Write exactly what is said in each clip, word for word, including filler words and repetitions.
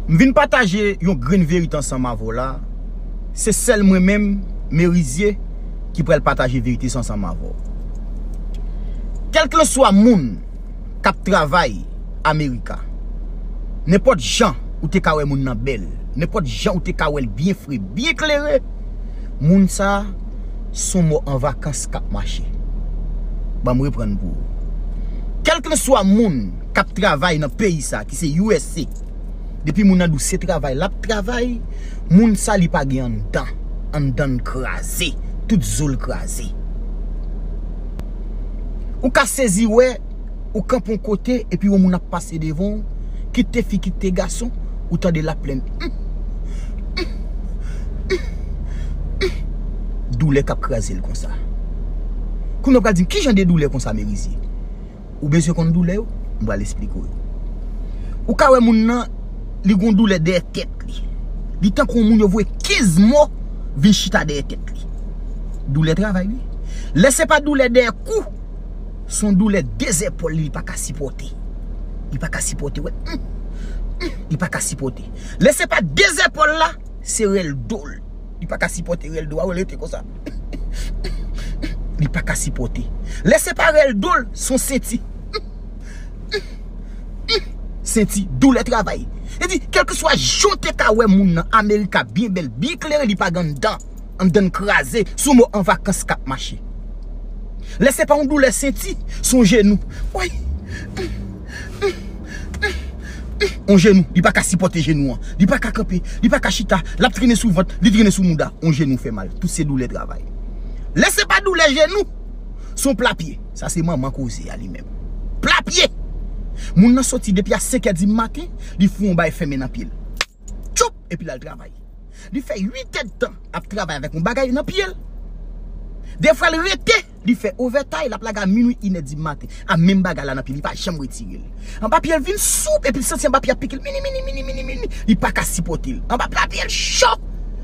M vin pataje yon grenn verite ansanm avè w la. Se sèl mwen menm, Merizye, ki pral pataje verite sa ansanm avè w. Kèlkeswa moun k ap travay Amerika, nenpòt jan ou te ka wè moun nan bèl, nenpòt jan ou te ka wè l byen fre, byen klere, moun sa a s on mò an vakans k ap mache. Ban m reprann pou ou. Kèlkeswa moun k ap travay nan peyi sa a, ki se U S A, depi moun nan di w se travay l ap travay, moun sa li pa gen anndan. Anndan l kraze, tout zo l kraze. Ou ka sezi wè, ou kanpe yon kote, epi yon moun ap pase devan w, kit te fi, kit te gason, ou tande l ap plenn. Doulè k ap kraze l konsa. Kounye a w pral di m, ki jan de doulè konsa, Merizye? Ou bezwen konn doulè yo? M pral esplike w yo. Ou ka wè moun nan, li gon doulè dèyè tèt li. Li tankou yon moun yo voye kenz mò vin chita dèyè tèt li. Doulè travay, wi. Lè se pa doulè dèyè kou, s on doulè de zèpòl li, li pa ka sipòte. Li pa ka sipòte, wè. Li pa ka sipòte. Lè se pa de zèpòl la, se rèl do l. Li pa ka sipòte rèl do a, wè l rete konsa. Li pa ka sipòte. Lè se pa rèl do l, s on senti. Senti, doulè travay. Li di, kèlkeswa jan w te ka wè moun nan Amerika byen bèl, byen klere, li pa gen anndan. Anndan l kraze, s on mò an vakans k ap mache. Lè se pa yon doulè senti, s on jenou. Woy. On jenou, li pa ka sipòte jenou an. Li pa ka kanpe, li pa ka chita, l ap trennen sou vant, li trennen sou mouda. On jenou fè mal, tout se doulè travay. Lè se pa doulè jenou, s on pla pye. Sa se manman koze a li menm. Pla pye! Moun nan soti depi a senk è di maten, li fout yon bay fèmen nan pye l. Tchoup! Epi l al travay. Li fè uit èdtan ap travay avèk yon bagay nan pye l. Defwa l rete, li fè overtime, l ap lage a minwi, inè di maten. A menm bagay la nan pye l, li pa janm retire l. Anba pye l vin soup, epi l santi anba pye a pike l, mini, mini, mini, mini, mini. Li pa ka sipòte l. Anba pye l cho.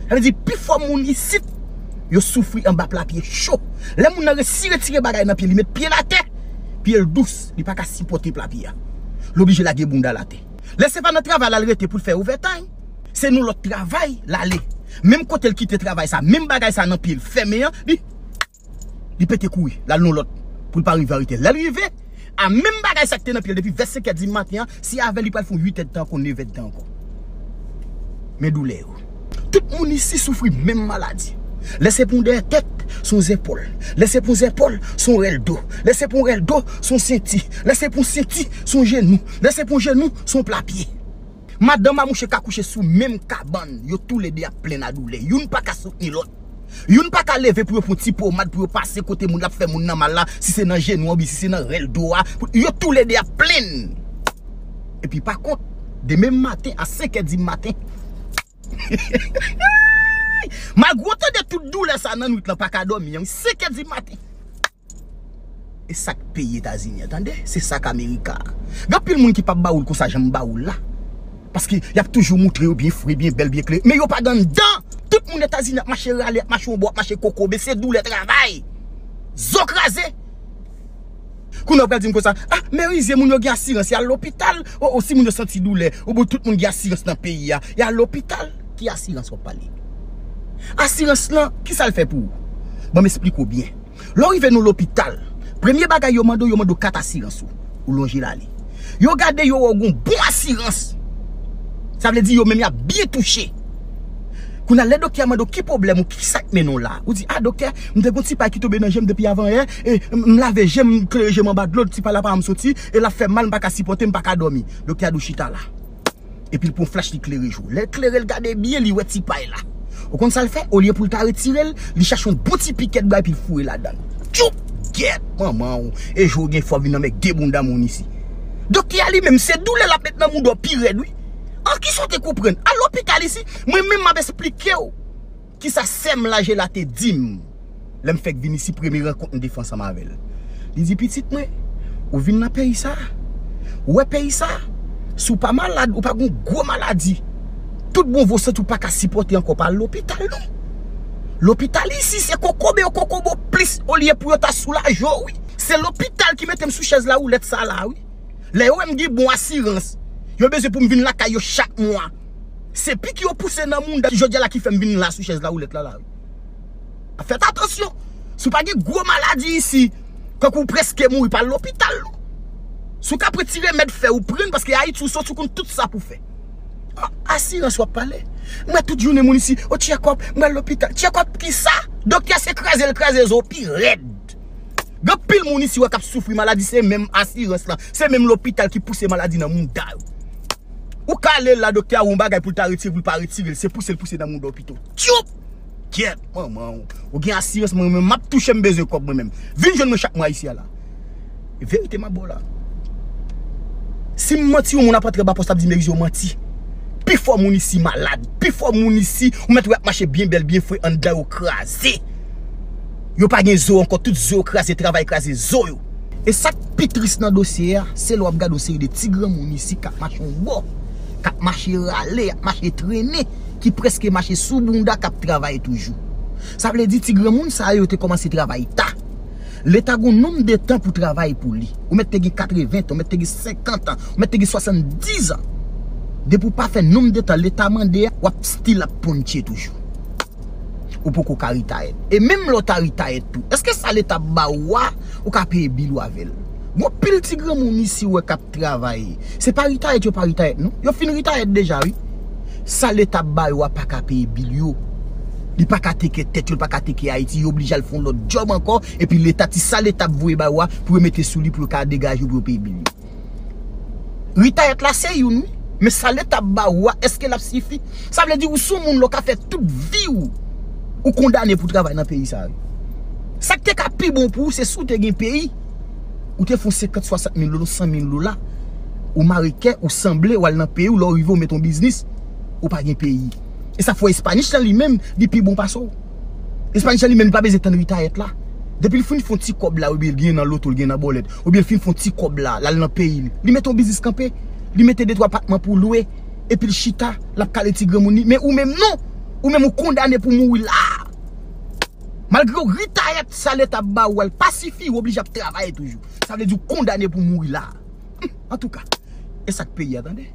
Sa vle di, pifò moun isit, yo soufri anba pla pye cho. Lè moun nan resi retire bagay nan pye, li met pye l atè, pye l dous, li pa ka sipòte pla pye a. L oblije lage bounda l atè. Lè se pa nan travay la l rete pou l fè overtime, se nan lòt travay l ale. Menm kote l kite travay sa, menm bagay sa nan pye l fèmen an, li, li pete kouri, l al nan lòt pou l pa rive arete. Lè l rive, a menm bagay sa ki te nan pye l depi vè senk è di maten an, se avè l li pral fè yon uit èdtan ankò, nèf èdtan ankò. Men doulè yo. Tout moun isi soufri menm maladi. Lè se pou yon dèyè tèt, s on zèpòl. Lè se pou yon zèpòl, s on rèl do. Lè se pou yon rèl do, s on senti. Lè se pou yon senti, s on jenou. Lè se pou yon jenou, s on pla pye. Madanm a mouche ka kouche sou menm kabann, yo toulede ap plenn a doulè. Youn pa ka soutni lòt. Youn pa ka leve pou yo pran ti pomad pou yo pase kote moun l ap fè moun nan mal la, si se nan jenou an oubyen si se nan rèl do a. Pou, yo toulede ap plenn. Epi pa kont, demen maten a senk è di maten, malgre w tande tout doulè sa nan nwit lan, pa ka dòmi an, senk è di maten. E sa k peyi Etazini an, tande? Se sa k Amerika a. Gen anpil moun ki p ap ba ou l konsa jan m ba ou l la. Paske y ap toujou moutre yo byen fre, byen bèl, byen klere. Men yo pa gen anndan. Tout moun Etazini ap mache rale, ap mache yon bò, ap mache kokobe. Se doulè travay. Zo kraze. Kounye a w pral di m konsa, ah, Merizye, moun yo gen asirans, y al lopital. O, o, si moun yo santi doulè, o bon, tout moun gen asirans nan peyi a, y al lopital. Ki asirans w ap pale? Asirans lan, ki sa l fè pou ou? Ban m esplike w byen. Lè w rive nan lopital, premye bagay yo mande w, yo mande w kat asirans ou. Ou lonje l ale. Yo gade, yo wè w gen yon bon asirans. Sa vle di yo menm y ap byen touche. Kounye a, lè doktè a mande w ki pwoblèm ou, ki sa k mennen w la? Ou di, ah, doktè, m te gen yon ti pay ki tonbe nan je m depi avan yè, e m, m lave je m, m klere je m anba dlo, ti pay la pa janm soti, e l ap fè m mal, m pa ka sipòte, m pa ka dòmi. Doktè a di w chita la. Epi l pran flach, li klere je w. Lè l klere, l gade byen, li wè ti pay la. Ou konn sa l fè? Olye pou l ta retire l, li chache yon bon ti pikèt bwa epi l foure ladan l. Tchoup! Gyèt manman w! E je w gen fò vin anmède bounda moun isi. Doktè a li menm, se doulè l ap met nan mouda w pi rèd, wi. An kisa w te konprann? Al lopital isi, mwen menm m ap esplike w. Kisa sè m Lajela te di m lè m fèk vin isi, premye rankont m te fè ansanm avè l? Li di, pitit mwen, ou vin nan peyi sa a, ou wè peyi sa a, si w pa malad, ou pa gen yon gwo maladi, tout bon vo sant ou pa ka sipòte ankò, pa al lopital non. Lopital isi se kokobe yo kokobe w plis olye pou yo ta soulaje w, wi. Se lopital ki mete m sou chèz la woulèt sa la, wi. Lè yo wè m gen bon asirans, yo bezwen pou m vin lakay yo chak mwa. Se pik yo pouse nan moun ki jodi a la ki fè m vin la sou chèz la woulèt la la. Fèt atansyon. Si w pa gen gwo maladi isi, kankou w prèske mouri, pa al lopital non. Si w ka pran ti remèd fè ou pran l, paske Ayiti ou soti ou konn tout sa pou fè. Ah, asirans w ap pale. M wè tout jounen moun isi, o check up, m al lopital. Check up kisa? Doktè se kraze l kraze zo pi rèd. Gen pil moun isi wè k ap soufri maladi, se menm asirans lan, se menm lopital ki pouse maladi nan mouda yo. Ou ka ale la, doktè a wè yon bagay pou l ta retire, pou l pa retire l, se pouse l pouse nan mouda w pito. Tchoup! Kyèt, manman w. Ou gen asirans, mwen menm m ap touche, m bezwen kòb mwen menm. Vin jwenn mwen chak mwa isi a la. E verite m ap ba w la. Si m manti, yon moun ap antre anba pòs la ap di m Erizo manti. Pifò moun isi malad. Pifò moun isi, ou mèt wè ap mache byen bèl, byen fre, anndan yo kraze. Yo pa gen zo ankò, tout zo yo kraze, travay kraze zo yo. E sa k pi tris nan dosye a, se lè w ap gade yon seri de ti granmoun isi k ap mache yon bò, k ap mache rale, k ap mache trennen, ki prèske mache sou bounda, k ap travay toujou. Sa vle di ti granmoun sa yo te kòmanse travay ta. Leta gon nonm de tan pou travay pou li. Ou mèt te gen katreven tan, ou mèt te gen senkant an, ou mèt te gen swasanndizan. Depi w pa fè nonm de tan Leta mande a, w ap still ap ponche toujou. Ou poko ka retayèt. E menm lè w ta retayèt tou, èske sa Leta ap ba ou a, ou ka peye bil ou avè l? Gon pil ti granmoun isi wè k ap travay. Se pa retayèt yo pa retayèt non. Yo fin retayèt deja wi. Sa Leta ap ba yo a pa ka peye bil yo. Li pa ka teke tèt yo, li pa ka teke Ayiti, yo oblije al fè yon lòt djòb ankò, epi Leta ti sa Leta ap voye ba yo a pou yo mete sou li pou yo ka degaje yo pou yo peye bil yo. Retayèt la se youn wi. Men sa Leta ap ba ou a, èske l ap sifi? Sa vle di ou se yon moun lè w ka fè tout vi w, ou kondane pou travay nan peyi sa a wi. Sa k te ka pi bon pou ou se si w te gen peyi, ou te fè yon senkant, swasant mil dola, san mil dola, ou mare kè, ou sanble, ou al nan peyi w, lè w rive ou mete yon biznis, ou pa gen peyi. E sa fè Espanish lan li menm, li pi bon pase w. Espanish lan li menm, li pa bezwen tann retayèt la. Depi l fin fè yon ti kòb la, oubyen l gen nan loto, l gen nan bòlèt, oubyen l fin fè yon ti kòb la, l al nan peyi l, li mete yon biznis kanpe, li mete de twa apatman pou lwe, epi l chita, l ap kale ti granmoun li. Men ou menm non, ou menm ou kondane pou mouri la. Malgre w retayèt, sa Leta ap ba ou a, l pa sifi, ou oblije ap travay toujou. Sa vle di ou kondane pou mouri la. Antouka, e sa k peyi a, tande.